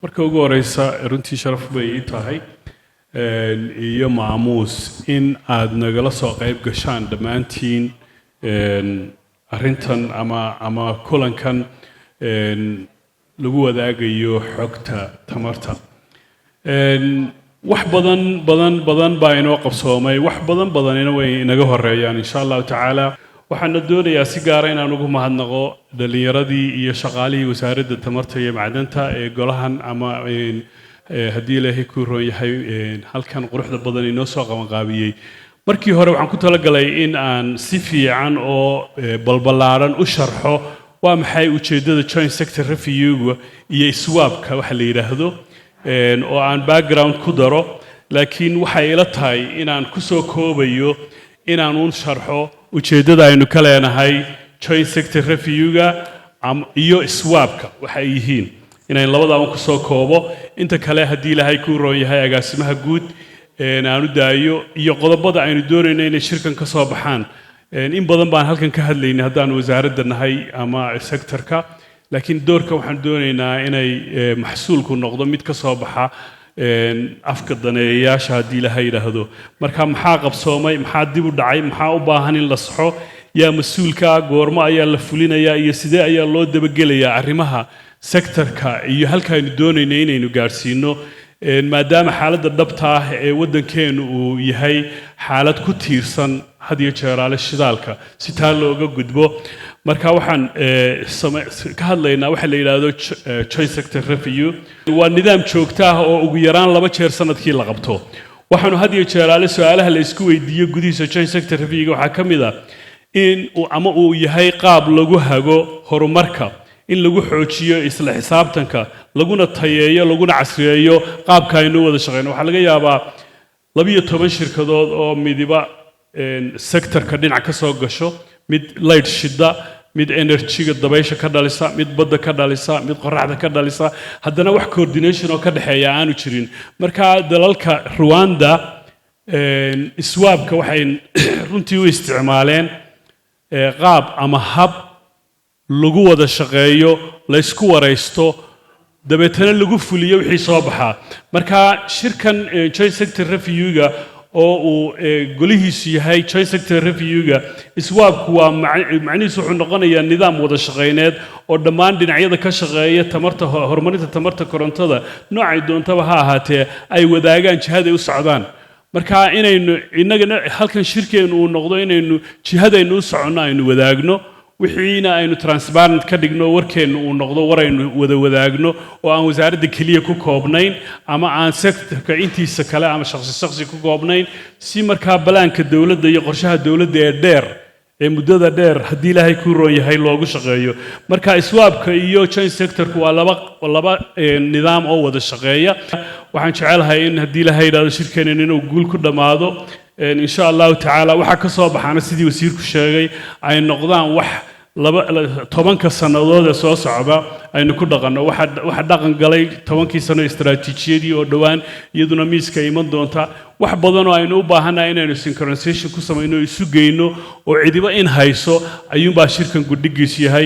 Marka ugu horeysa, runtii sharaf bay ii tahay iyo maamuus in aad nagala soo qayb gashaan dhammaantiin arrintan ama kulankan lagu wadaagayo xogta tamarta. Wax badan badan badan baa inoo qabsoomay, wax badan badanina way inaga horeeyaan, insha Allahu tacaala. Waxaana doonayaa si gaara inaan ugu mahadnaqo dhallinyaradii iyo shaqaalihii Wasaaradda Tamarta iyo Macdanta ee golahan ama haddii Ilaahay kuu roon yahay halkan quruxda badan inoo soo qabanqaabiyey. Markii hore waxaan ku talagalay in aan si fiican oo balballaaran u sharxo waa maxay ujeeddada joint sector review-ga iyo SWAp-ka waxa la yidhaahdo, oo aan background ku daro, laakiin waxay ila tahay inaan ku soo koobayo inaan uun sharxo ujeeddada aynu ka leenahay joint sector review-ga iyo SWAp-ka waxa ay yihiin, inayn labadaba ku soo koobo. Inta kale, haddii Ilaahay kuu roon yahay, agaasimaha guud aan u daayo iyo qodobada aynu doonayno inay shirkan ka soo baxaan. In badan baan halkan ka hadlaynay haddaan wasaaradda nahay ama sectorka, laakiin doorka waxaan doonaynaa inay maxsuulku noqdo mid ka soo baxa afka daneeyayaasha, haddii Ilaahay yidhaahdo. Marka maxaa qabsoomay, maxaa dib u dhacay, maxaa u baahan in la saxo, yaa mas-uulka, goormo ayaa la fulinayaa iyo sidee ayaa loo dabagelayaa arrimaha sectorka iyo halkaaynu doonayno inaynu gaadhsiino, maadaama xaaladda dhabta ah ee waddankeenu uu yahay xaalad ku tiirsan had iyo jeeraale shidaalka, si taa looga gudbo. Marka waxaan ka hadlaynaa waxa la yidhaahdo joint sector review. Waa nidaam joogto ah oo ugu yaraan 2 jeer sanadkii la qabto. Waxaanu had iyo jeeraale su-aalaha la isku weydiiyo gudihiisa joint sector review waxaa ka mid ah in uu ama uu yahay qaab lagu hago horumarka, in lagu xoojiyo isla xisaabtanka, laguna tayeeyo, laguna casriyeeyo qaabka aynu u wada shaqeyno. Waxaa laga yaabaa 12 shirkadood oo midiba sectorka dhinac ka soo gasho, mid light shida, mid energyga dabaysha ka dhalisa, mid badda ka dhalisa, mid qoraxda ka dhalisa, haddana wax coordination oo ka dhexeeya aanu jirin. Marka dalalka Rwanda SWAp-ka waxay runtii u isticmaaleen qaab ama hab lagu wada shaqeeyo, la isku waraysto, dabeetana lagu fuliyo wixii soo baxaa. Marka shirkan joint sector review-ga oo uu golihiisu yahay joint sector review-ga SWAp-ku, waa macnihiisu wuxuu noqonayaa nidaam wada shaqayneed oo dhammaan dhinacyada ka shaqeeya tamarta, horumarinta tamarta korontada, noocay doontaba ha ahaatee, ay wadaagaan jihaday u socdaan. Marka inaynu innagana halkan shirkeennu uu noqdo inaynu jihadaynu u soconno aynu wadaagno, wixiina aynu transparent ka dhigno, warkeennu uu noqdo war aynu wada wadaagno oo aan wasaaradda keliya ku koobnayn ama aan sectorka intiisa kale ama shakhsi shakhsi ku koobnayn, si markaa plan-ka dowladda iyo qorshaha dowladda ee dheer, ee muddada dheer, haddii Ilaahay kuu roon yahay, loogu shaqeeyo. Marka SWAp-ka iyo joint sectorku waa laba nidaam oo wada shaqeeya. Waxaan jecelahay in, haddii Ilaahay yidhahdo, shirkeenan inuu guul ku dhammaado, insha Allahu tacaala. Waxaa ka soo baxaana, sidii wasiirku sheegay, ay noqdaan wax 10-ka sannadood ee soo socda aynu ku dhaqanno. Waxa dhaqan galay 10-kii sano istaraatiijiyadii oo dhowaan iyaduna miiska iman doonta. Wax badan oo aynu u baahannahay inaynu synchronization ku samayno, isu geyno oo cidiba in hayso ayuunbaa shirkan gudhigiisu yahay.